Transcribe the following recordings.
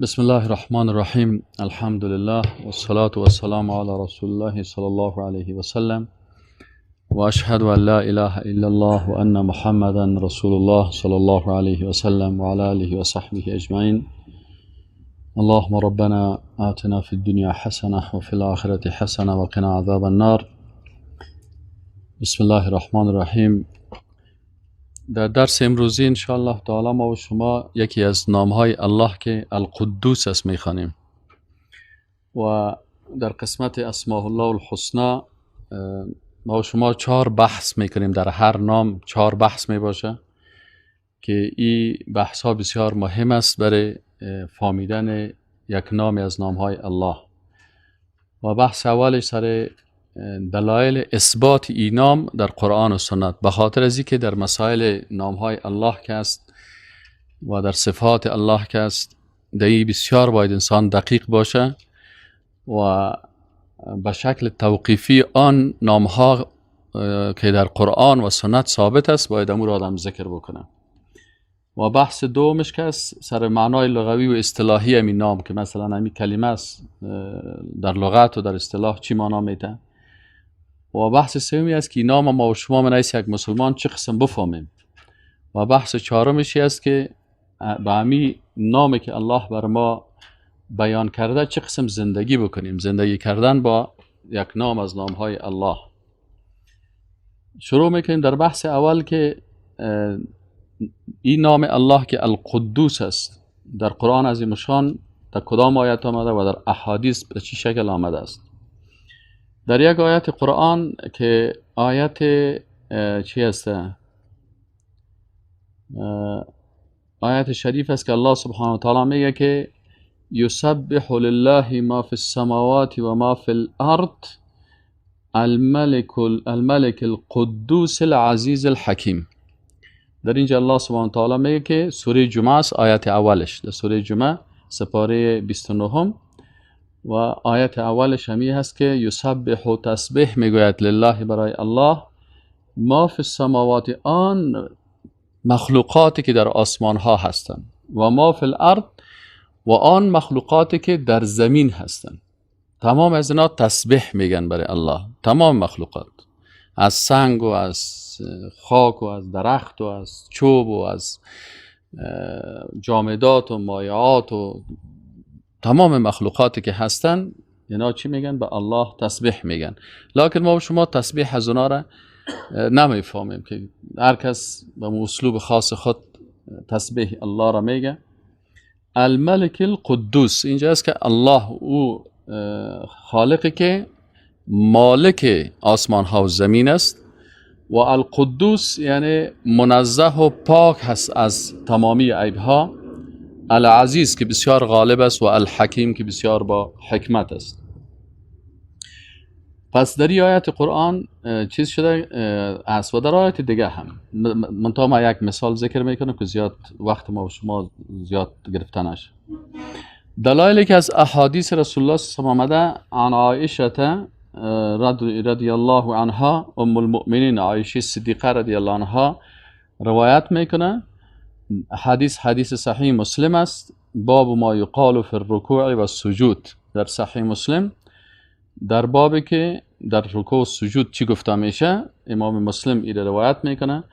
بسم الله الرحمن الرحیم. الحمد لله والصلاة والسلام على رسول الله صلی الله علیه و سلم و اشهد ان لا اله الا الله و ان محمدا رسول الله صلی الله علیه و سلم و علی آله و صحبه اجمعین. اللهم ربنا آتنا في الدنيا حسنة وفي الآخرة حسنة وقنا عذاب النار. بسم الله الرحمن الرحیم. در درس امروزی انشاءالله تعالی ما و شما یکی از نامهای الله که القدوس است میخوانیم و در قسمت اسماء الله الحسنا ما و شما 4 بحث میکنیم. در هر نام 4 بحث میباشه که این بحث ها بسیار مهم است برای فهمیدن یک نام از نامهای الله. و بحث اولش سر دلایل اثبات این نام در قرآن و سنت، به خاطر از اینکه در مسائل نامهای الله که است و در صفات الله که است در بسیار باید انسان دقیق باشه و به شکل توقیفی آن نامها که در قرآن و سنت ثابت است باید امور آدم ذکر بکنه. و بحث دومش که است سر معنای لغوی و اصطلاحی همین نام که مثلا همین کلمه است در لغت و در اصطلاح چی معنا میده. و بحث سومی است که نام ما و شما من یک مسلمان چه قسم بفهمیم. و بحث چهارمش است که به همین نامی که الله بر ما بیان کرده چه قسم زندگی بکنیم، زندگی کردن با یک نام از نامهای الله. شروع میکنیم در بحث اول که این نام الله که القدوس است در قرآن عظیم الشان در کدام آیت آمده و در احادیث به چه شکل آمده است. در یک آیت قرآن که آیت چی است؟ آیت شریف است که الله سبحانه و تعالی میگه که یسبح لله ما فی السماوات و ما فی الارض الملک القدوس العزیز الحکیم. در اینجا الله سبحانه و تعالی میگه که سوره جمعه است، آیت اولش در سوره جمعه سپاره 29 و آیت اولش همی هست که یسبح و تسبیح میگوید لله برای الله ما فی السماوات، آن مخلوقاتی که در آسمان ها هستند، و ما فی الارض و آن مخلوقاتی که در زمین هستند. تمام از اینا تسبیح میگن برای الله، تمام مخلوقات، از سنگ و از خاک و از درخت و از چوب و از جامدات و مایعات و تمام مخلوقاتی که هستن، اینا چی میگن؟ به الله تسبیح میگن. لکن ما و شما تسبیح از اونا را نمیفهمیم که هر کس به اسلوب خاص خود تسبیح الله را میگه. الملک القدوس اینجا است که الله او خالقی که مالک آسمان ها و زمین است، و القدوس یعنی منزه و پاک هست از تمامی عیب ها، العزیز که بسیار غالب است، و الحکیم که بسیار با حکمت است. پس در این آیت قرآن چیز شده است و در آیت دیگه هم منتها ما یک مثال ذکر میکنم که زیاد وقت ما و شما زیاد گرفته نشه. دلایلی که از احادیث رسول الله صلی الله علیه و آمده، عن عایشه رضی الله عنها ام المؤمنین عایشه صدیقه رضی الله عنها روایت میکنه. حدیث صحیح مسلم است، باب ما یقال فی الرکوع و السجود. در صحیح مسلم در بابی که در رکوع و سجود چی گفته میشه امام مسلم این روایت میکنه.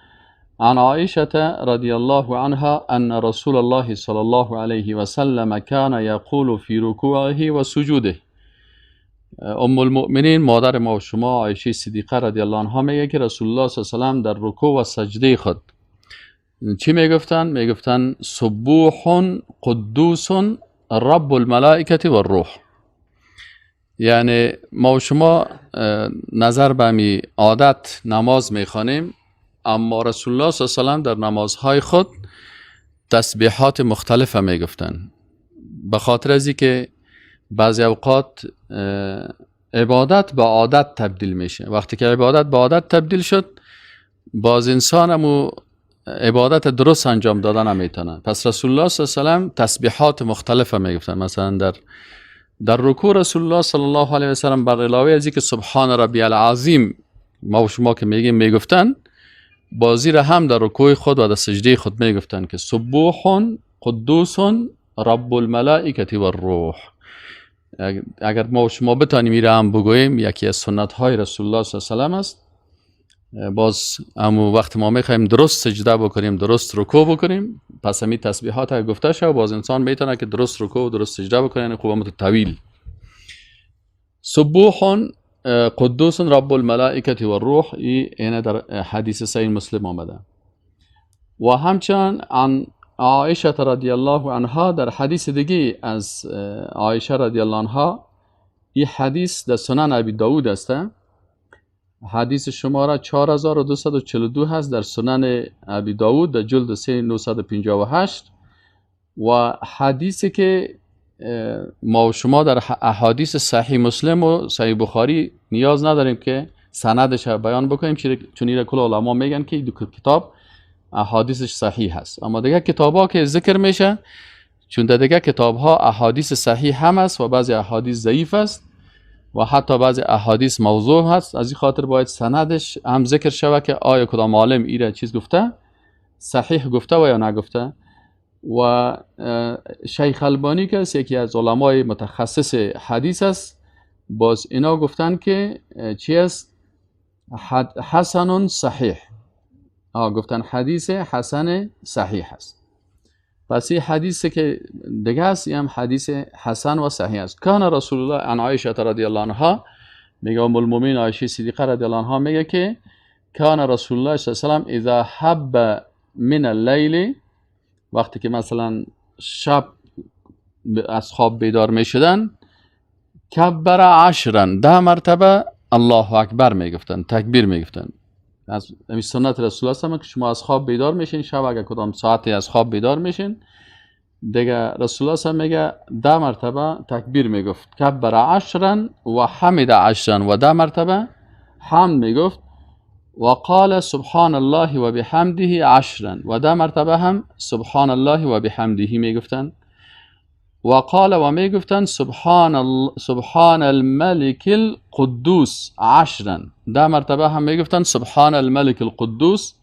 عن عایشه رضی الله عنها ان رسول الله صلی الله علیه و سلم کان یقول فی رکوعه و سجوده. ام المؤمنین مادر ما و شما عایشه صدیقه رضی الله عنها میگه که رسول الله صلی الله علیه و سلم در رکوع و سجده خود چی میگفتن؟ میگفتن سبوح قدوس رب الملائکه و الروح. یعنی ما و شما نظر به می عادت نماز میخوانیم، اما رسول الله صلی الله علیه و سلم در نمازهای خود تسبیحات مختلف میگفتن، به خاطر از اینکه بعضی اوقات عبادت به عادت تبدیل میشه. وقتی که عبادت به عادت تبدیل شد باز انسان همو عبادت درست انجام دادن نمیتونه. پس رسول الله صلی الله علیه و سلم تسبیحات مختلف میگفتن. مثلا در رکوع رسول الله صلی الله علیه و سلم بر علاوه از اینکه سبحان ربی العظیم ما و شما که میگیم میگفتن، بازی را هم در رکوع خود و در سجده خود میگفتن که سبوح قدوس رب الملائکة والروح. اگر ما شما بتانیم این هم بگوییم، یکی از سنت های رسول الله صلی الله علیه و سلم است. باز امو وقت ما میخوایم درست سجده بکنیم، درست رکوع بکنیم، پس همین تسبیحات ها گفته شد، باز انسان میتونه که درست رکوع و درست سجده بکنه، یعنی خوب طویل. سبوح قدوس رب الملائکة والروح، این در حدیث صحیح مسلم آمده. و همچنان عن عایشه رضی الله عنها، در حدیث دیگه از عایشه رضی الله عنها، این حدیث در سنن ابی داود است، حدیث شماره 4242 هست در سنن ابی داود در جلد 3 958. و حدیثی که ما و شما در احادیث صحیح مسلم و صحیح بخاری نیاز نداریم که سندش بیان بکنیم، چون این کل علما میگن که دو کتاب احادیثش صحیح هست. اما دیگه کتاب ها که ذکر میشه، چون در دیگه کتاب ها احادیث صحیح هم است و بعضی احادیث ضعیف است و حتی بعضی احادیث موضوع هست، از این خاطر باید سندش هم ذکر شود که آیا کدام عالم ایره چیز گفته، صحیح گفته و یا نگفته. و شیخ البانی که یکی از علمای متخصص حدیث است، باز اینا گفتن که چی است؟ حسن صحیح. گفتن حدیث حسن صحیح است. پس این حدیث که دیگه است، این هم حدیث حسن و صحیح است. کان رسول الله عن عایشه رضی الله عنها، میگه ام المؤمنین عایشه صدیقه رضی الله عنها میگه که کان رسول الله صلی الله علیه و سلم اذا حب من اللیل، وقتی که مثلا شب از خواب بیدار میشدن، کبر عشرا، 10 مرتبه الله اکبر میگفتن، تکبیر میگفتن. از همین سنت رسول الله است که شما از خواب بیدار میشین شب، اگر کدام ساعتی از خواب بیدار میشین، دیگه رسول الله میگه 10 مرتبه تکبیر میگفت، کبر عشرا و حمد عشرا، و 10 مرتبه حمد میگفت، و قال سبحان الله و بحمده عشرا، و 10 مرتبه هم سبحان الله و بحمده میگفتن. و قال و میگفتن سبحان الملک القدوس عشرا، 10 مرتبه هم میگفتن سبحان الملک القدوس.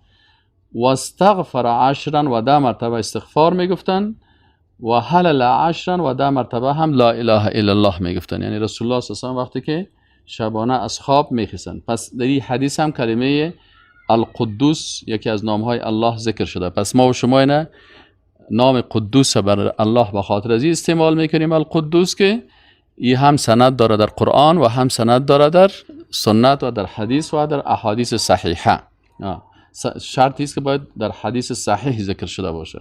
و استغفر عشرا، و 10 مرتبه استغفار میگفتن. و هلل عشرا، و 10 مرتبه هم لا اله الا الله میگفتن. یعنی رسول الله صلی الله علیه و وقتی که شبانه از خواب میخیسن. پس در این حدیث هم کلمه القدوس یکی از نامهای الله ذکر شده. پس ما و شما اینه نام قدوس بر الله به خاطر از این استعمال میکنیم، القدوس، که این هم سند داره در قرآن و هم سند داره در سنت و در حدیث و در احادیث صحیحه. شرطی است که باید در حدیث صحیح ذکر شده باشه.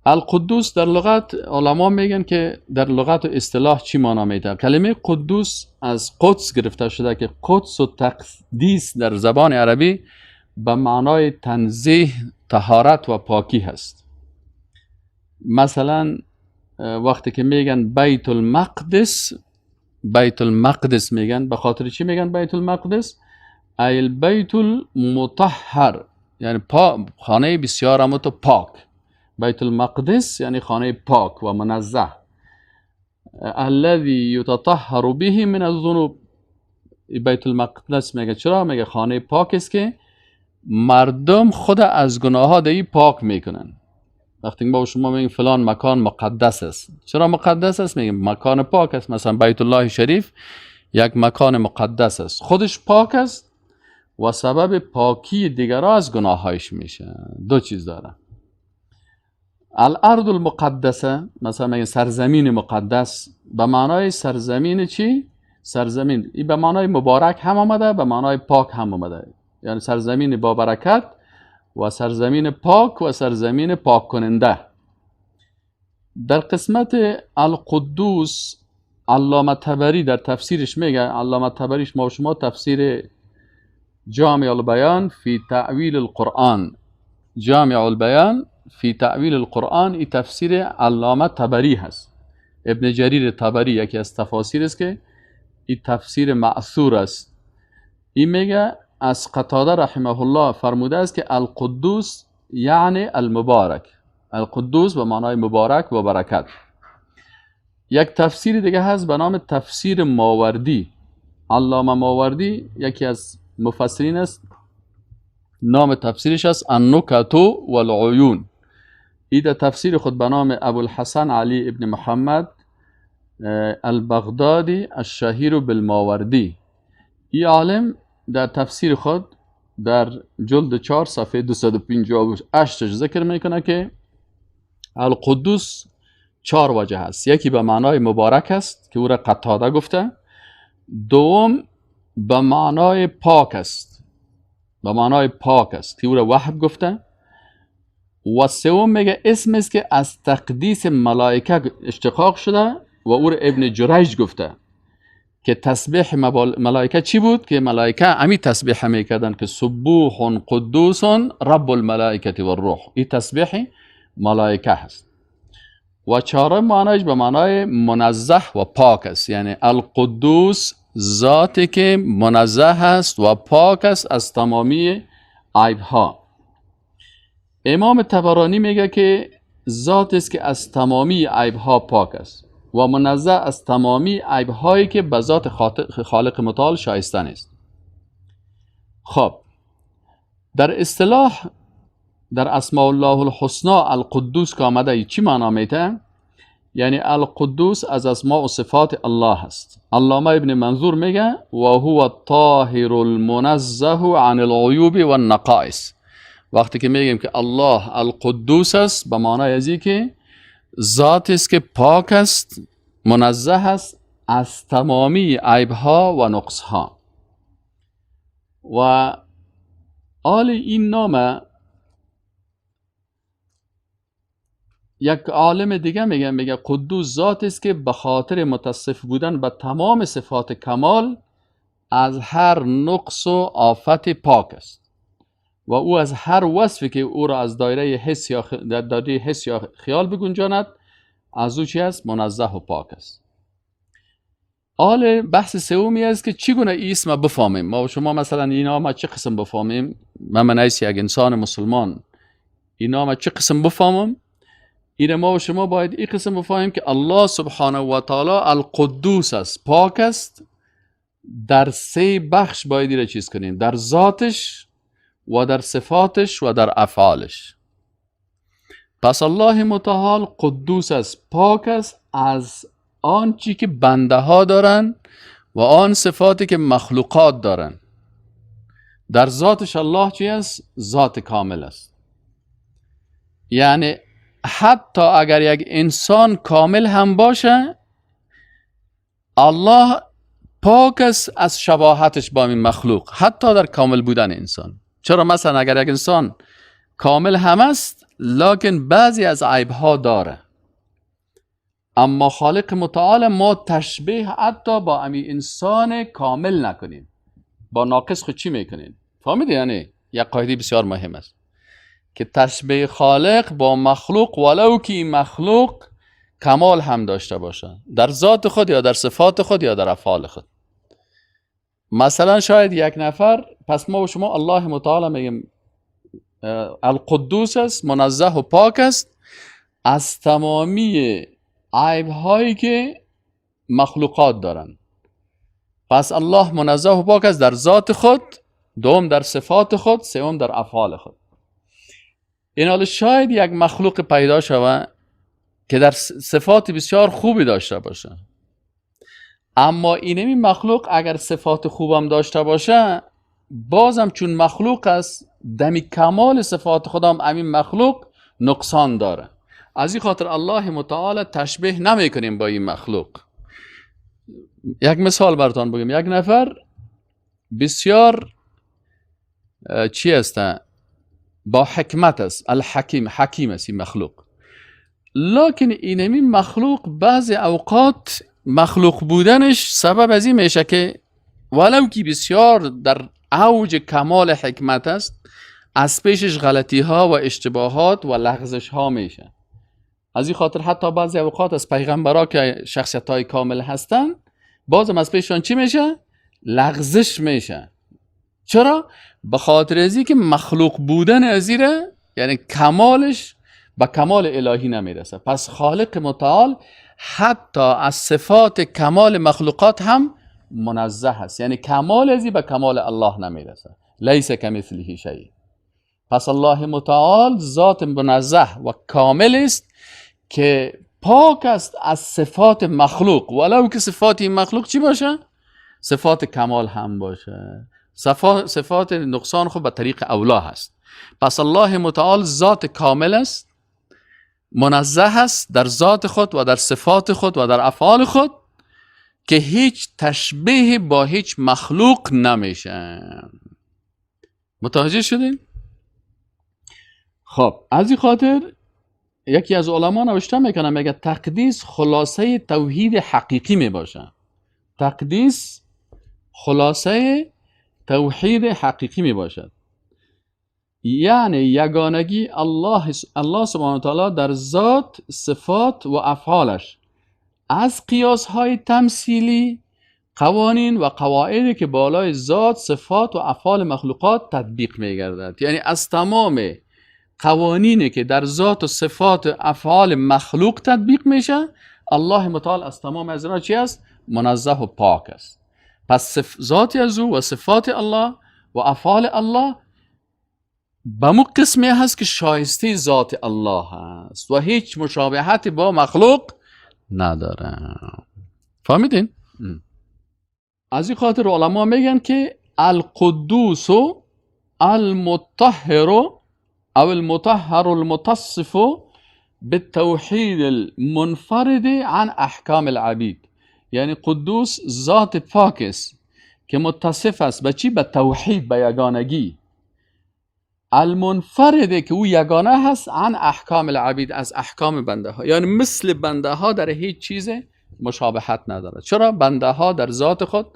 القدوس در لغت علما میگن که در لغت و اصطلاح چی معنا میده؟ کلمه قدوس از قدس گرفته شده که قدس و تقدیس در زبان عربی به معنای تنزیه، طهارت و پاکی هست. مثلا وقتی که میگن بیت المقدس، بیت المقدس میگن، به خاطر چی میگن بیت المقدس؟ ای البیت المطهر، یعنی خانه بسیار هم تو پاک. بیت المقدس یعنی خانه پاک و منزه. الذي یتطهر به من الذنوب. بیت المقدس میگه چرا؟ میگه خانه پاک است که مردم خود از گناه ها دی پاک میکنن. وقتی با شما میگیم فلان مکان مقدس است، چرا مقدس است؟ میگیم مکان پاک است. مثلا بیت الله شریف یک مکان مقدس است، خودش پاک است و سبب پاکی دیگرها از گناهایش میشه. دو چیز داره. الارض المقدسه، مثلا میگن سرزمین مقدس، به معنای سرزمین چی؟ سرزمین این به معنای مبارک هم آمده، به معنای پاک هم آمده، یعنی سرزمین با برکت و سرزمین پاک و سرزمین پاک کننده. در قسمت القدوس علامه طبری در تفسیرش میگه، علامه طبریش ما و شما تفسیر جامع البیان فی تأویل القرآن، جامع البیان فی تأویل القرآن، این تفسیر علامه طبری هست. ابن جریر طبری یکی از تفاسیر است که این تفسیر مأثور است. این میگه از قتاده رحمه الله فرموده است که القدوس یعنی المبارک، القدوس به معنای مبارک و برکت. یک تفسیر دیگه هست به نام تفسیر ماوردی. علامه ماوردی یکی از مفسرین است، نام تفسیرش است النکت والعیون. ای در تفسیر خود به نام ابوالحسن علی ابن محمد البغدادی الشهیر بالماوردی، ای عالم در تفسیر خود در جلد 4 صفحه 258 ذکر میکنه که القدوس 4 وجه است. یکی به معنای مبارک است که او را قتاده گفته، دوم به معنای پاک است، به معنای پاک است که او را وهب گفته، و سوم میگه اسم است که از تقدیس ملائکه اشتقاق شده و او را ابن جریج گفته که تسبیح ملائکه چی بود؟ که ملائکه امی تسبیح میکردن که سبوح قدوس رب الملائکه و الروح، این تسبیح ملائکه هست. و چهارم معنایش به معنای منزه و پاک است، یعنی القدوس ذاتی که منزه است و پاک است از تمامی عیب ها. امام طبرانی میگه که ذات است که از تمامی عیب ها پاک است و منزه از تمامی عیب هایی که به ذات خالق متعال شایسته نیست. خب در اصطلاح در اسماء الله الحسنا القدوس که آمده چی معنا میته؟ یعنی القدوس از اسماء و صفات الله است. علامه ابن منظور میگه و هو الطاهر المنزه عن العیوب والنقائص. وقتی که میگیم که الله القدوس است، به معنای از که ذات است که پاک است، منزه است از تمامی عیب ها و نقص ها. و آل این نامه یک عالم دیگه میگه قدوس ذات است که به خاطر متصف بودن به تمام صفات کمال از هر نقص و آفت پاک است و او از هر وصفی که او را از دایره حس یا دایره حس یا خیال بگنجاند از او چی است؟ منزه و پاک است. آل بحث سومی است که چگونه اسم بفهمیم. ما و شما مثلا اینا ما چه قسم بفهمیم؟ من نیست یک انسان مسلمان اینا ما چه قسم بفهمم؟ این ما و شما باید این قسم بفهمیم که الله سبحانه و تعالی القدوس است، پاک است. در سه بخش باید این چیز کنیم، در ذاتش و در صفاتش و در افعالش. پس الله متعال قدوس است، پاک است از آن چی که بنده ها دارن و آن صفاتی که مخلوقات دارن. در ذاتش الله چی است؟ ذات کامل است. یعنی حتی اگر یک انسان کامل هم باشه، الله پاک است از شباهتش با این مخلوق، حتی در کامل بودن انسان. چرا؟ مثلا اگر یک انسان کامل هم است لکن بعضی از عیب ها داره، اما خالق متعال ما تشبیه حتی با امی انسان کامل نکنیم، با ناقص خود چی میکنیم؟ فهمیدی؟ یعنی یک قاعده بسیار مهم است که تشبیه خالق با مخلوق ولو که این مخلوق کمال هم داشته باشه در ذات خود یا در صفات خود یا در افعال خود. مثلا شاید یک نفر، پس ما و شما الله متعال میگیم القدوس است، منزه و پاک است از تمامی عیب هایی که مخلوقات دارن. پس الله منزه و پاک است در ذات خود، دوم در صفات خود، سوم در افعال خود. این حال شاید یک مخلوق پیدا شود که در صفات بسیار خوبی داشته باشه، اما اینمی مخلوق اگر صفات خوبم داشته باشه، بازم چون مخلوق است دمی کمال صفات خودم امین مخلوق نقصان داره. از این خاطر الله متعال تشبیه نمی کنیم با این مخلوق. یک مثال براتان بگم، یک نفر بسیار چی است؟ با حکمت است، الحکیم، حکیم است این مخلوق، لکن اینمی مخلوق بعضی اوقات مخلوق بودنش سبب از این میشه که ولو که بسیار در اوج کمال حکمت است، از پیشش غلطی ها و اشتباهات و لغزش ها میشه. از این خاطر حتی بعضی اوقات از پیغمبرا که شخصیت های کامل هستن، بازم از پیششان چی میشه؟ لغزش میشه. چرا؟ به خاطر از که مخلوق بودن ازیره، یعنی کمالش به کمال الهی نمیرسه. پس خالق متعال حتی از صفات کمال مخلوقات هم منزه است، یعنی کمال ازی به کمال الله نمیرسه. لیس کمثله شیء. پس الله متعال ذات منزه و کامل است که پاک است از صفات مخلوق، ولو که صفات این مخلوق چی باشه؟ صفات کمال هم باشه. صفات نقصان خب به طریق اولا هست. پس الله متعال ذات کامل است، منزه است در ذات خود و در صفات خود و در افعال خود که هیچ تشبیه با هیچ مخلوق نمیشه. متوجه شدین؟ خب از این خاطر یکی از علما نوشته میکنه، میگه تقدیس خلاصه توحید حقیقی میباشه. تقدیس خلاصه توحید حقیقی میباشد، یعنی یگانگی الله سبحانه و تعالی در ذات، صفات و افعالش از قیاس های تمثیلی، قوانین و قواعدی که بالای ذات، صفات و افعال مخلوقات تطبیق میگردد. یعنی از تمام قوانینی که در ذات و صفات و افعال مخلوق تطبیق میشه، الله متعال از تمام از اینا چی است؟ منزه و پاک است. پس ذات از او و صفات الله و افعال الله به مو قسمی هست که شایسته ذات الله هست و هیچ مشابهتی با مخلوق نداره. فهمیدین؟ از این خاطر علما میگن که القدوس المطهر او المطهر المتصف بالتوحید المنفرد عن احکام العبید. یعنی قدوس ذات پاک است که متصف است به چی؟ به توحید، به یگانگی. المنفرد که او یگانه هست عن احکام العبید، از احکام بنده ها، یعنی مثل بنده ها در هیچ چیز مشابهت ندارد. چرا؟ بنده ها در ذات خود،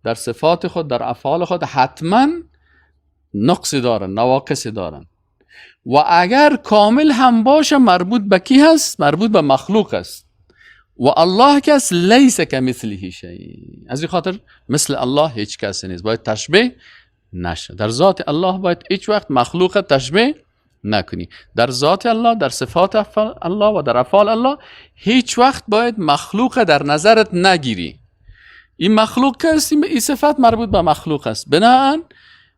در صفات خود، در افعال خود حتما نقص دارن، نواقص دارن و اگر کامل هم باشه مربوط به کی هست؟ مربوط به مخلوق است و الله کس لیس کمثله شیء. از این خاطر مثل الله هیچ کسی نیست، باید تشبیه نشه. در ذات الله باید هیچ وقت مخلوق تشبیه نکنی. در ذات الله، در صفات الله و در افعال الله هیچ وقت باید مخلوق در نظرت نگیری. این مخلوق که است، این صفت مربوط به مخلوق است. بناهن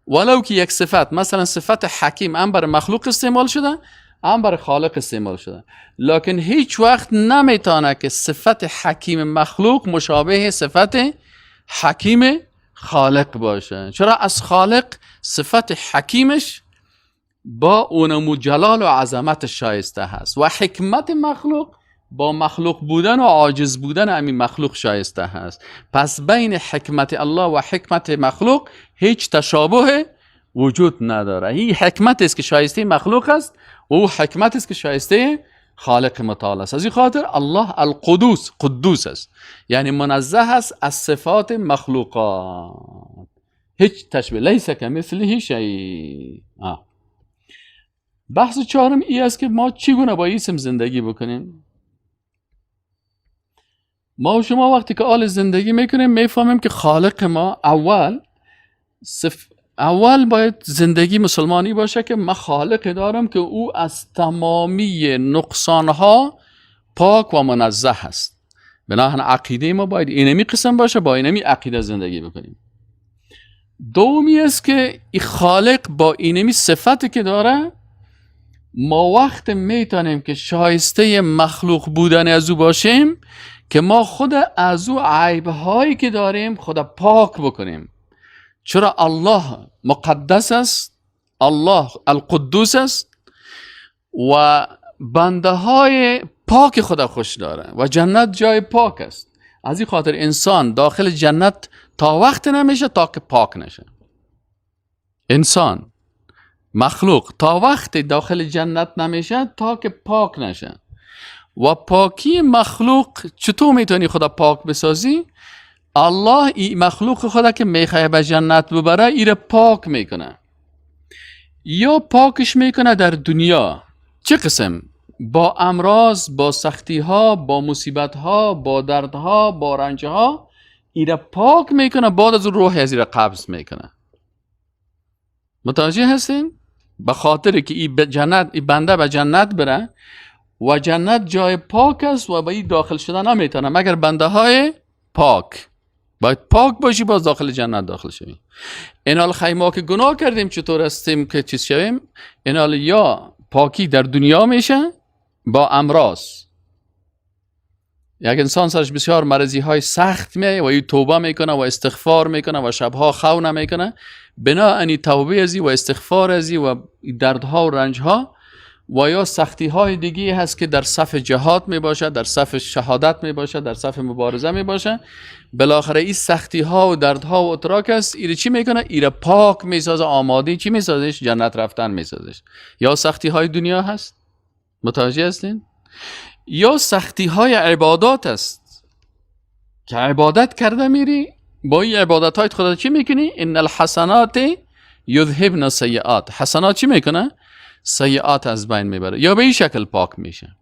ولو که یک صفت، مثلا صفت حکیم، هم بر مخلوق استعمال شده هم بر خالق استعمال شده، لکن هیچ وقت نمیتونه که صفت حکیم مخلوق مشابه صفت حکیم خالق باشه. چرا؟ از خالق صفت حکیمش با اونمو جلال و عظمت شایسته هست و حکمت مخلوق با مخلوق بودن و عاجز بودن همین مخلوق شایسته هست. پس بین حکمت الله و حکمت مخلوق هیچ تشابه وجود نداره. این حکمت است که شایسته مخلوق است و او حکمت است که شایسته خالق متعال است. از این خاطر الله القدوس، قدوس است، یعنی منزه است از صفات مخلوقات، هیچ تشبیه، لیس کمثله شیء. بحث چهارم ای است که ما چگونه با اسم زندگی بکنیم. ما و شما وقتی که آل زندگی میکنیم میفهمیم که خالق ما اول باید زندگی مسلمانی باشه که من خالق دارم که او از تمامی نقصانها پاک و منزه است. بنابراین عقیده ما باید اینمی قسم باشه، با اینمی عقیده زندگی بکنیم. دومی است که این خالق با اینمی صفتی که داره، ما وقت میتونیم که شایسته مخلوق بودن از او باشیم که ما خود از او عیبهایی که داریم خود پاک بکنیم. چرا؟ الله مقدس است، الله القدوس است و بنده های پاک خدا خوش داره و جنت جای پاک است. از این خاطر انسان داخل جنت تا وقت نمیشه تا که پاک نشه. انسان مخلوق تا وقت داخل جنت نمیشه تا که پاک نشه. و پاکی مخلوق چطور میتونی خدا پاک بسازی؟ الله ای مخلوق خدا که میخواه به جنت ببره ایره پاک میکنه، یا پاکش میکنه در دنیا. چه قسم؟ با امراض، با سختی ها، با مصیبت ها، با دردها، با رنج ها ایره پاک میکنه، بعد از روح از ایره قبض میکنه. متوجه هستین؟ به خاطر که ای جنت، ای بنده به جنت بره و جنت جای پاک است و به این داخل شدن نمیتونه مگر بنده های پاک. باید پاک باشی باز داخل جنت داخل شوی. اینال خیما که گناه کردیم چطور هستیم که چیز شویم؟ اینال یا پاکی در دنیا میشه با امراض، یک انسان سرش بسیار مرضی های سخت می و ای توبه میکنه و استغفار میکنه و شبها خو نمیکنه، بنا انی توبه ازی و استغفار ازی و دردها و رنجها و یا سختی های دیگه هست که در صف جهاد می باشه، در صف شهادت می باشه، در صف مبارزه می باشه. بالاخره این سختی ها و دردها و اتراک است، ایره چی میکنه؟ ایره پاک میسازه، آماده چی میسازش؟ جنت رفتن میسازش. یا سختی های دنیا هست، متوجه هستین؟ یا سختی های عبادات است که عبادت کرده میری، با این عبادت های خدا چی میکنی؟ ان الحسنات یذهبن السیئات. حسنات چی میکنه؟ سیئات از بین میبره. یا به این شکل پاک میشه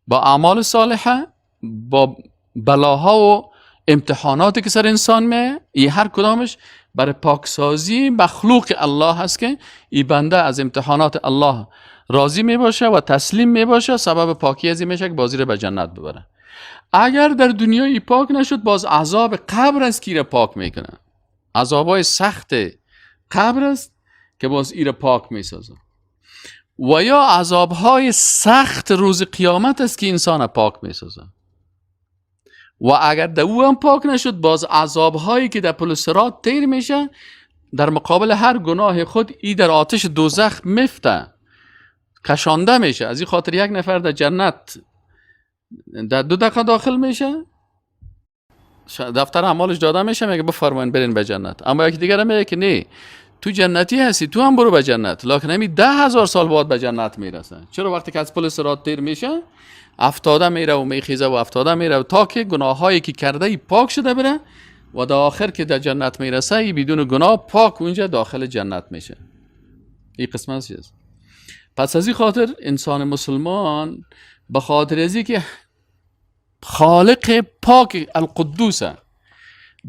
با اعمال صالحه، با بلاها و امتحاناتی که سر انسان میه، این هر کدامش برای پاکسازی مخلوق الله هست که این بنده از امتحانات الله راضی میباشه و تسلیم میباشه، سبب پاکی از این میشه که بازی رو به جنت ببره. اگر در دنیای پاک نشد، باز عذاب قبر است که ایره پاک میکنه، عذابای سخت قبر است که باز ایره پاک میسازه، و یا عذابهای سخت روز قیامت است که انسان پاک میسازه. و اگر در او هم پاک نشد، باز عذابهایی که در پل صراط تیر میشه، در مقابل هر گناه خود ای در آتش دوزخ مفته، کشانده میشه. از این خاطر یک نفر در جنت در 2 دقیقه داخل میشه، دفتر اعمالش داده میشه، میگه بفرمایین برین به جنت. اما یکی دیگر میگه که نه، تو جنتی هستی، تو هم برو به جنت، لکن همی 10,000 سال بعد به جنت میرسه. چرا؟ وقتی که از پل صراط تیر میشه، افتاده میره و میخیزه و افتاده میره تا که گناهایی که کرده ای پاک شده بره و در آخر که در جنت میرسه، ای بدون گناه پاک اونجا داخل جنت میشه. این قسمت چیز. پس از این خاطر انسان مسلمان به خاطر از که خالق پاک القدوس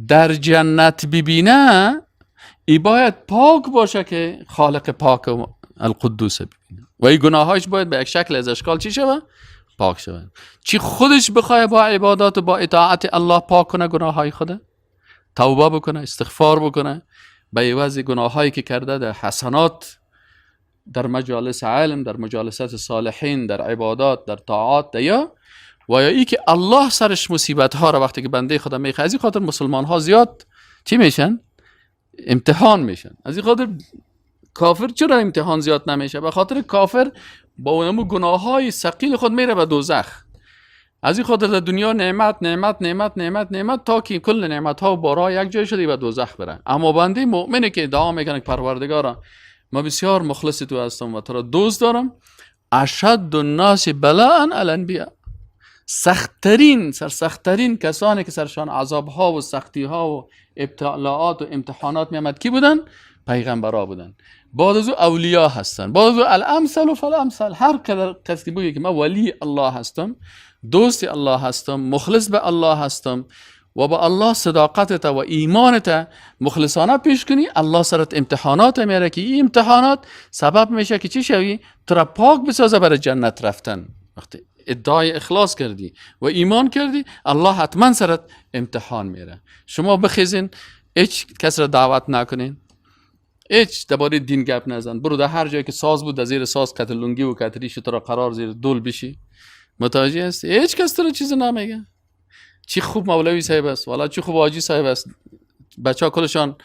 در جنت ببینه، ای باید پاک باشه که خالق پاک القدوس ببینه و این گناهایش باید به یک شکل از اشکال چی شوه؟ پاک شوه. چی خودش بخواه با عبادات و با اطاعت الله پاک کنه گناههای خوده، توبه بکنه، استغفار بکنه، به عوض گناهایی که کرده در حسنات، در مجالس علم، در مجالسات صالحین، در عبادات، در طاعات، در یا و یا ای که الله سرش مصیبت ها را وقتی که بنده خدا میخواد. از این خاطر مسلمان ها زیاد چی میشن؟ امتحان میشن. از این خاطر کافر چرا امتحان زیاد نمیشه؟ به خاطر کافر با اونمو گناه های ثقیل خود میره به دوزخ. از این خاطر در دنیا نعمت نعمت نعمت نعمت نعمت تا که کل نعمت ها و بارها یک جای شده به دوزخ بره. اما بنده مؤمنه که ادعا میکنه که پروردگارا ما بسیار مخلص تو هستم و تو را دوست دارم، اشد الناس بلاء الانبیاء، سختترین سرسختترین کسانی که سرشان عذاب ها و سختی ها و ابتلاعات و امتحانات میامد کی بودن؟ پیغمبرا بودن. بعد از او اولیا هستن، بعد از او الامثل و فالامثل. هر قدر کسی بگه که من ولی الله هستم، دوست الله هستم، مخلص به الله هستم و با الله صداقتت و ایمانت مخلصانه پیش کنی، الله سرت امتحانات میاره که این امتحانات سبب میشه که چی شوی؟ تو را پاک بسازه برای جنت رفتن. وقتی ادعای اخلاص کردی و ایمان کردی، الله حتما سرت امتحان میاره. شما بخیزین، هیچ کس را دعوت نکنین، هیچ درباره دین گپ نزن، برو در هر جایی که ساز بود در زیر ساز کتلونگی و کتریش تو را قرار زیر دول بشی. متوجه هستی؟ هیچ کس تو را چیز نمیگه. چی خوب مولوی صاحب است، والا چی خوب حاجی صاحب است. بچه‌ها کلشان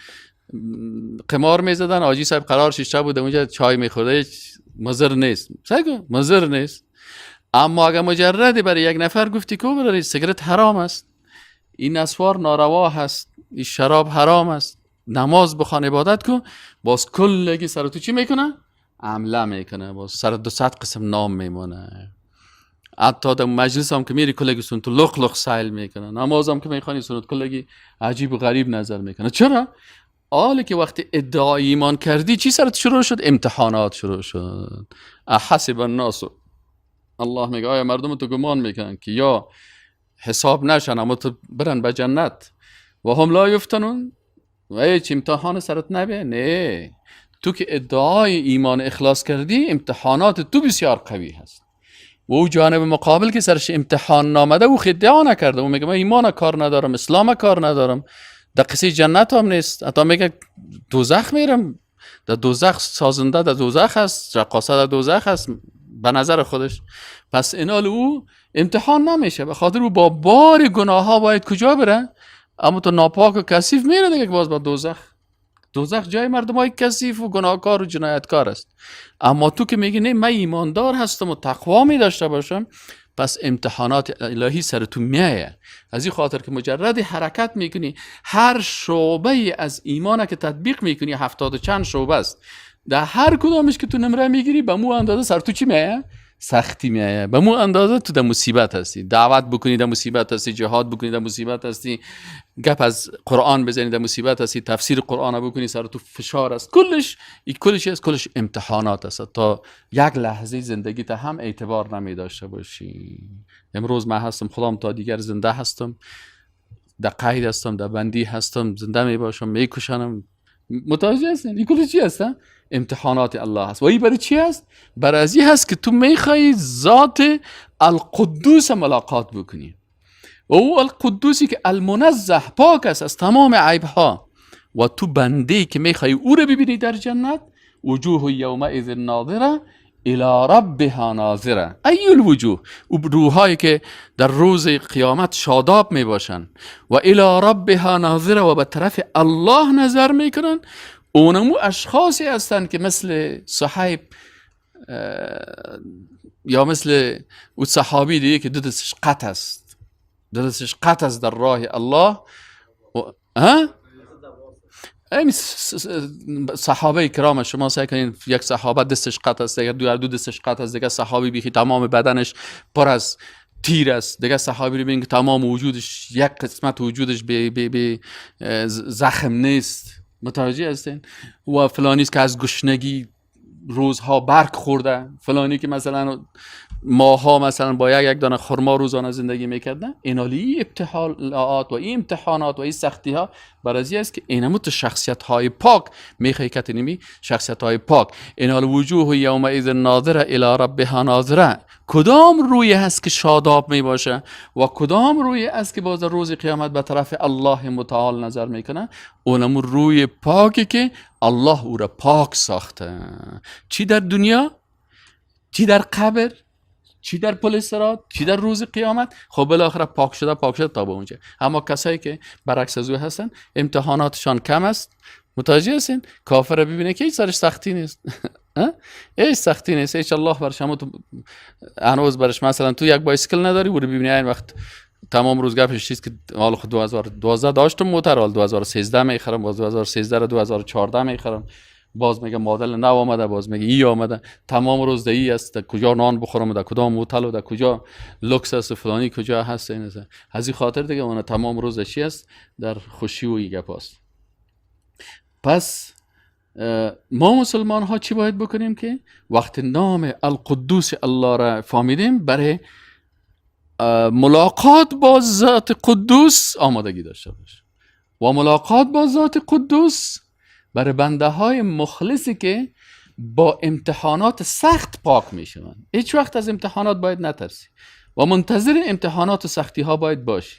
قمار میزدن، حاجی صاحب قرار شیشته بود اونجا چای میخورده، هیچ مضر نیست، سگو مضر نیست. اما اگر مجرد برای یک نفر گفتی که برای سیگارت حرام است، این نسوار ناروا هست، این شراب حرام است، نماز بخوان، عبادت کن، باز کلگی سر تو چی میکنه؟ عمله میکنه، باز سر 200 قسم نام میمونه. حتی در مجلس هم که میری کلگی سون تو لخ لخ سایل میکنه، نماز هم که میخوانی سنت کلگی عجیب و غریب نظر میکنه. چرا؟ حالی که وقتی ادعای ایمان کردی چی سرت شروع شد؟ امتحانات شروع شد. احسب الناس، الله میگه آیا مردم تو گمان میکنن که یا حساب نشن اما تو برن به جنت و هم لا یفتنون و هیچ امتحان سرت نبیه؟ نه، تو که ادعای ایمان اخلاص کردی امتحانات تو بسیار قوی هست و او جانب مقابل که سرش امتحان نامده او ادعا نکرده، او میگه من ایمان کار ندارم، اسلام کار ندارم، در قصه جنت هم نیست، حتی میگه دوزخ میرم، در دوزخ سازنده در دوزخ است، رقاصه در دوزخ است به نظر خودش. پس اینال او امتحان نمیشه، به خاطر او با بار گناه ها باید کجا بره؟ اما تو ناپاک و کثیف میره دیگه باز با دوزخ. دوزخ جای مردم های کثیف و گناهکار و جنایتکار است. اما تو که میگی نه من ایماندار هستم و تقوا می داشته باشم، پس امتحانات الهی سر تو میایه. از این خاطر که مجرد حرکت میکنی، هر شعبه از ایمان که تطبیق میکنی، 70 و چند شعبه است، در هر کدامش که تو نمره میگیری به مو اندازه سر تو چی میایه؟ سختی میایه. به مو اندازه تو در مصیبت هستی. دعوت بکنی در مصیبت هستی، جهاد بکنی در مصیبت هستی، گپ از قرآن بزنی در مصیبت هستی، تفسیر قرآن بکنی سر تو فشار است. کلش کلش است، کلش امتحانات است. تا یک لحظه زندگی تا هم اعتبار نمی داشته باشی. امروز من هستم، خودم تا دیگر زنده هستم، در قید هستم، در بندی هستم، زنده می باشم، میکشنم. متوجه هستین؟ این کلش چی هست؟ امتحانات الله هست. و این برای چی هست؟ برای از این هست که تو میخوای ذات القدوس ملاقات بکنی. و او القدوسی که المنزه پاک است از تمام عیب ها، و تو بنده که میخوای او رو ببینی در جنت، وجوه یومئذ ناظره الی ربها ناظره. ای الوجوه، او روحایی که در روز قیامت شاداب میباشن و الی ربها ناظره و به طرف الله نظر میکنن، اونمو اشخاصی هستند که مثل صحیب یا مثل او صحابی دیگه که دو دستش قطع است، دو دستش قطع است در راه الله. ها؟ این صحابه کرام شما سعی کنین، یک صحابه دستش قطع است، دیگه دو دستش قطع است، دیگه صحابی بیخی تمام بدنش پر از تیر است، دیگه صحابی رو ببین که تمام وجودش، یک قسمت وجودش به زخم نیست. متوجه هستین؟ و فلانی که از گشنگی روزها برگ خورده، فلانی که مثلا ماها مثلا با یک دانه خرما روزانه زندگی میکردن. اینالی ابتلاعات و این امتحانات و این سختی ها برای است که اینمو تو شخصیت های پاک میخوای کتنیمی شخصیت های پاک. اینال وجوه یومئذ ناظره الی ربها ناظره. کدام روی هست که شاداب میباشه و کدام روی است که باز روز قیامت به طرف الله متعال نظر میکنه؟ اونمو روی پاکی که الله او را پاک ساخته. چی در دنیا، چی در قبر، چی در پل صراط، چی در روز قیامت. خب بالاخره پاک شده، پاک شده تا به اونجا. اما کسایی که برعکس از او هستن امتحاناتشان کم است. متوجه هستین؟ کافر ببینه که هیچ سرش سختی نیست، هیچ سختی نیست، هیچ الله برش هم هنوز برش مثلا تو یک بایسکل نداری، او رو ببینی این وقت تمام روز گپش چیز که حال خود 2012 داشتم موتر، حال 2013 میخرم، باز 2013 رو 2014 میخرم، باز میگه مدل نو آمده، باز میگه ای آمده، تمام روز دهی است، در کجا نان بخورم، در کدام هتل و در کجا لوکس است و فلانی کجا هست. این است. از این خاطر دیگه اون تمام روز چی است؟ در خوشی و ای گپ است. پس ما مسلمان ها چی باید بکنیم که وقت نام القدوس الله را فهمیدیم، برای ملاقات با ذات قدوس آمادگی داشته باش. و ملاقات با ذات قدوس برای بنده های مخلصی که با امتحانات سخت پاک می شوند. هیچ وقت از امتحانات باید نترسی و منتظر امتحانات و سختی ها باید باشی.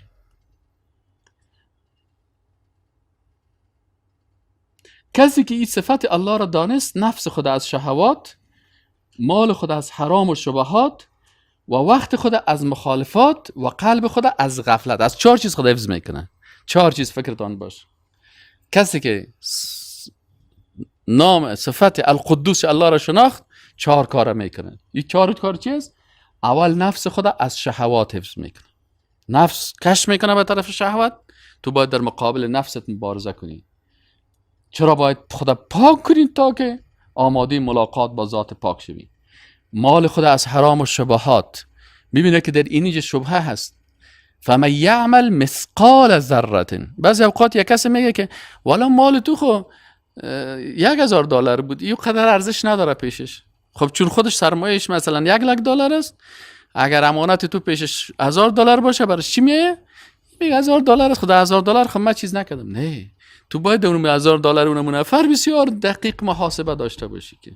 کسی که این صفت الله را دانست، نفس خود از شهوات، مال خود از حرام و شبهات، و وقت خود از مخالفات، و قلب خود از غفلت، از 4 چیز خود حفظ میکنه. 4 چیز فکرتان باش. کسی که نام صفت القدوس الله را شناخت، 4 کار میکنه. این 4 کار چیست؟ اول نفس خود از شهوات حفظ میکنه. نفس کش میکنه به طرف شهوت، تو باید در مقابل نفست مبارزه کنی. چرا باید خود پاک کنی؟ تا که آماده ملاقات با ذات پاک شوی. مال خود از حرام و شبهات، میبینه که در اینجا شبهه هست. فمن یعمل مثقال ذره. بعضی اوقات یک کسی میگه که والا مال تو خو $1000 بود، این قدر ارزش نداره پیشش. خب چون خودش سرمایهش مثلا $100,000 است، اگر امانت تو پیشش $1000 باشه برش چی میایه؟ میگه $1000 است، خود $1000 خب من چیز نکردم. نه، تو باید اون $1000 اون نفر بسیار دقیق محاسبه داشته باشی که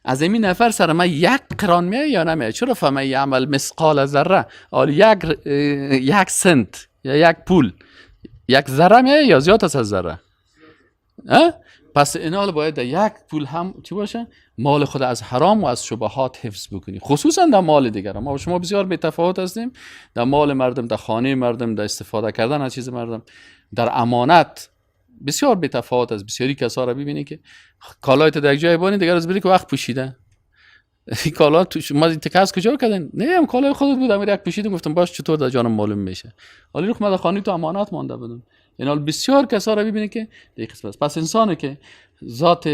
از این نفر سر من یک قران میاد یا نمیاد. چرا فمن یعمل مثقال ذره، حالا یک سنت یا یک پول، یک ذره میاد یا زیاد است از ذره؟ پس اینا باید یک پول هم چی باشه؟ مال خود از حرام و از شبهات حفظ بکنی، خصوصا در مال دیگران. ما شما بسیار بی تفاوت هستیم در مال مردم، در خانه مردم، در استفاده کردن از چیز مردم، در امانت بسیار بی تفاوت است. بسیاری کسا را ببینی که کالای تو در یک جای بانی، دیگر از بری که وقت پوشیده این کالا تو ما تکاس کجا کردن؟ نه هم کالای خودت بود، امیر یک پوشیدم گفتم باش چطور در جانم معلوم میشه. حالا رو من در خانه تو امانت مانده بودم. اینا بسیار کسا را ببینی که در قسمت. پس انسانی که ذات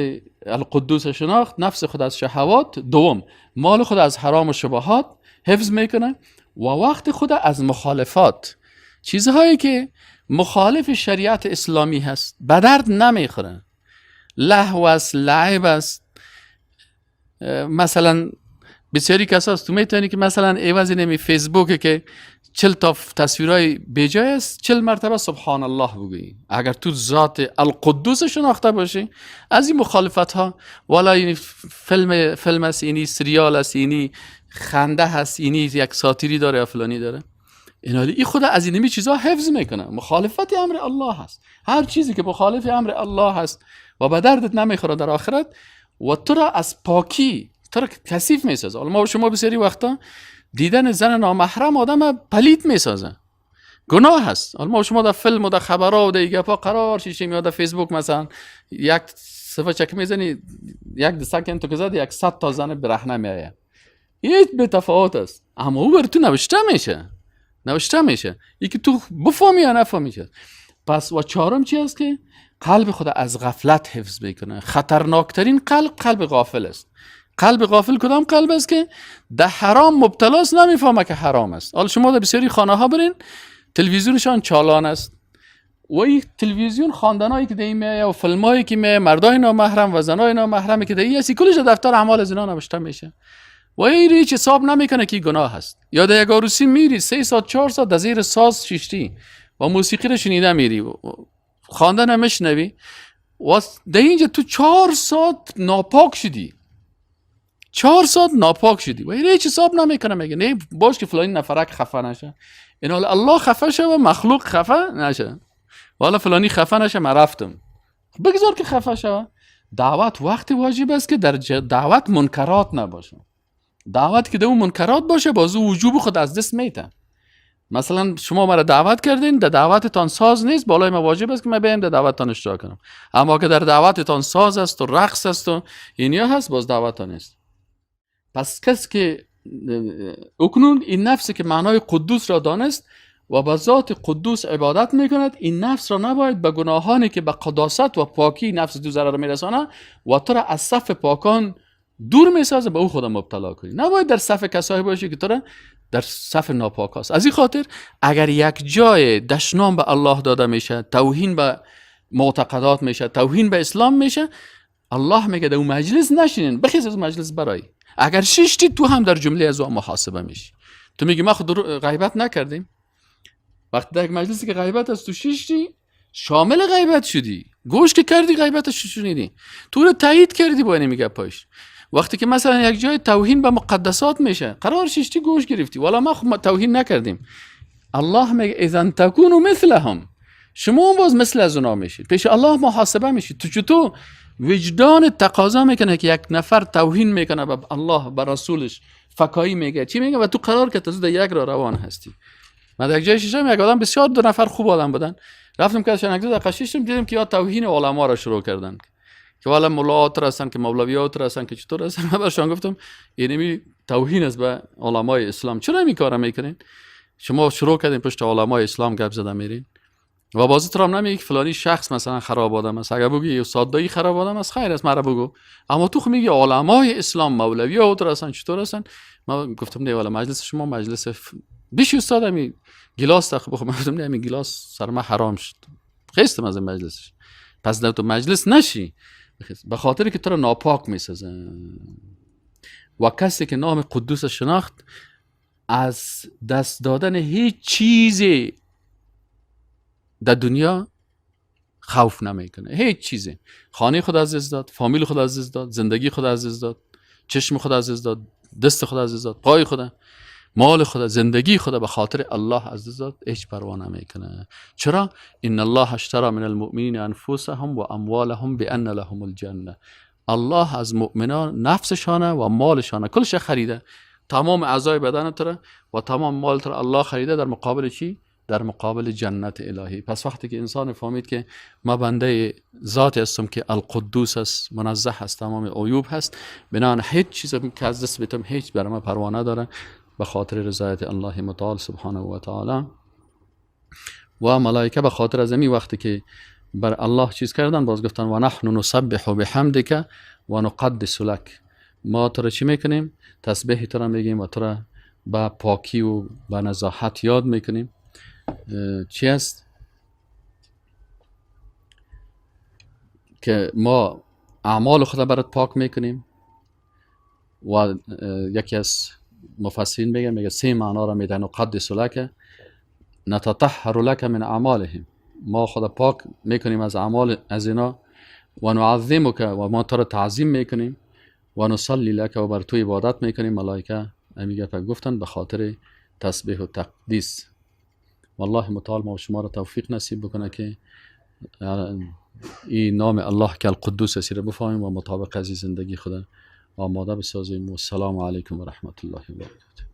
القدوس شناخت، نفس خود از شهوات، دوم مال خود از حرام و شبهات حفظ میکنه و وقت خود از مخالفات، چیزهایی که مخالف شریعت اسلامی هست به درد نمیخوره، لهو است، لعب است. مثلا بسیاری کساست تو میتونی که مثلا عوض نمی فیسبوک که 40 تا تصویرای بیجای است 40 مرتبه سبحان الله بگویی. اگر تو ذات القدوس شناخته باشی از این مخالفت ها، والا این فیلم است، اینی سریال است، اینی خنده هست، اینی یک ساتیری داره یا فلانی داره، اینا این خود از اینمی چیزا حفظ میکنه. مخالفت امر الله هست، هر چیزی که مخالف امر الله هست و به دردت نمیخوره در آخرت و تو را از پاکی، تو را کثیف میسازه. حالا ما و شما بسیاری وقتا دیدن زن نامحرم آدم پلید میسازه، گناه هست. حالا ما و شما در فیلم و در خبرها و در گپا قرار شیشیم، یا در فیسبوک مثلا یک صفحه چک میزنی، یک دسکن تو که زد 100 تا زن برهنه میآید، هیچ به تفاوت است، اما او بر تو نوشته میشه، نوشته میشه یکی تو بفهمی یا نفهمی. پس و چهارم چی است که قلب خود از غفلت حفظ میکنه. خطرناکترین قلب، قلب غافل است. قلب غافل کدام قلب است که در حرام مبتلا است، نمیفهمه که حرام است. حالا شما در بسیاری خانه ها برین، تلویزیونشان چالان است و این تلویزیون خواندنایی که در میایه و فیلمایی که میایه، مردای نامحرم و زنای نامحرم که در این هستی، کلش دفتر اعمال از اینا نوشته میشه و این هیچ حساب نمیکنه که گناه هست. یا در یک عروسی میری 3 ساعت 4 ساعت در زیر ساز شیشتی و موسیقی رو شنیده میری، خواندن نمیشنوی و در اینجا تو 4 ساعت ناپاک شدی، 4 ساعت ناپاک شدی و این هیچ حساب نمیکنه، میگه نه باش که فلانی نفرک خفه نشه، این حالا الله خفه شه و مخلوق خفه نشه، والا فلانی خفه نشه من رفتم، بگذار که خفه شه. دعوت وقتی واجب است که در دعوت منکرات نباشه. دعوت که در اون منکرات باشه باز او وجوب خود از دست میته. مثلا شما مرا دعوت کردین، در دعوتتان ساز نیست، بالای ما واجب است که من بیام در دعوتتان اشتراک کنم. اما که در دعوتتان ساز است و رقص است و اینیا هست، باز دعوتتان نیست. پس کس که اکنون این نفس که معنای قدوس را دانست و به ذات قدوس عبادت میکند، این نفس را نباید به گناهانی که به قداست و پاکی نفس دو ضرر میرسانه و تو را از صف پاکان دور میسازه به او خدا مبتلا کنی. نباید در صف کسایی باشی که تو را در صف ناپاک است. از این خاطر اگر یک جای دشنام به الله داده میشه، توهین به معتقدات میشه، توهین به اسلام میشه، الله میگه در اون مجلس نشینین، بخیز از مجلس برای. اگر ششتی تو هم در جمله از او محاسبه میشی. تو میگی ما خود غیبت نکردیم، وقتی در یک مجلسی که غیبت است تو ششتی، شامل غیبت شدی، گوش که کردی غیبتش شنیدی، تو رو تایید کردی با این میگه پایش. وقتی که مثلا یک جای توهین به مقدسات میشه، قرار ششتی گوش گرفتی، والا ما خود توهین نکردیم، الله میگه اذا تکونوا مثلهم، شما باز مثل از اونا میشید، پیش الله محاسبه میشید. تو چطور وجدان تقاضا میکنه که یک نفر توهین میکنه به الله، به رسولش، فکایی میگه، چی میگه، و تو قرار که تو در یک را روان هستی. من در یک جای ششم یک آدم بسیار 2 نفر خوب آدم بودن، رفتم که ازشان 1-2 دقیقه ششتم، دیدم که یا توهین علما را شروع کردن که والا ملاات هستن، که مولویات هستن، که چطور هستن. من برشان گفتم اینمی توهین است به علمای اسلام، چرا این کارا میکنین؟ شما شروع کردین پشت علمای اسلام گپ زدن میرین و بازی ترام نمیگه که فلانی شخص مثلا خراب آدم است، اگر بگی استاد خراب آدم است خیر است مرا بگو، اما تو خو میگی علمای اسلام مولویات هستن چطور هستن. من گفتم نه والا مجلس شما مجلس بیش استاد می گلاس تخ بخو، من گفتم نه می گلاس سر ما حرام شد، خیستم از این مجلسش. پس در تو مجلس نشی به خاطر که تو را ناپاک میسازه. و کسی که نام قدوس شناخت از دست دادن هیچ چیزی در دنیا خوف نمیکنه، هیچ چیزی. خانه خود از دست داد، فامیل خود از دست داد، زندگی خود از دست داد، چشم خود از دست داد، دست خود از دست داد، پای خود، مال خود، زندگی خود به خاطر الله از دست داد، هیچ پروا نمیکنه. چرا؟ ان الله اشترى من المؤمنین انفسهم و اموالهم بان لهم الجنه. الله از مؤمنان نفسشانه و مالشانه کلش خریده، تمام اعضای بدن تو و تمام مال تو الله خریده، در مقابل چی؟ در مقابل جنت الهی. پس وقتی که انسان فهمید که ما بنده ذات هستم که القدوس است، منزه است، تمام عیوب هست، بنابراین هیچ چیز که از دست بدم هیچ برای من پروا نداره، به خاطر رضایت الله متعال سبحانه و تعالی. و ملائکه به خاطر از این وقتی که بر الله چیز کردن، باز گفتن و نحن نسبح بحمدک و نقدس لک. ما تو را چی میکنیم؟ تسبیح تو را میگیم و تو را به پاکی و به نزاحت یاد میکنیم. چی است؟ که ما اعمال خود برات پاک میکنیم. و یکی از مفسرین میگه سه معنا را میده: نقدس لک، نتطهر لک من اعمالهم، ما خود پاک میکنیم از اعمال از اینا، و نعظمک، و ما تو را تعظیم میکنیم، و نصلی لک، و بر تو عبادت میکنیم. ملائکه امی گپ گفتن به خاطر تسبیح و تقدیس. والله متعال ما شما را توفیق نصیب بکنه که این نام الله که القدوس است را بفهمیم و مطابق از زندگی خود آماده بسازیم. و السلام علیکم و رحمت الله و برکاته.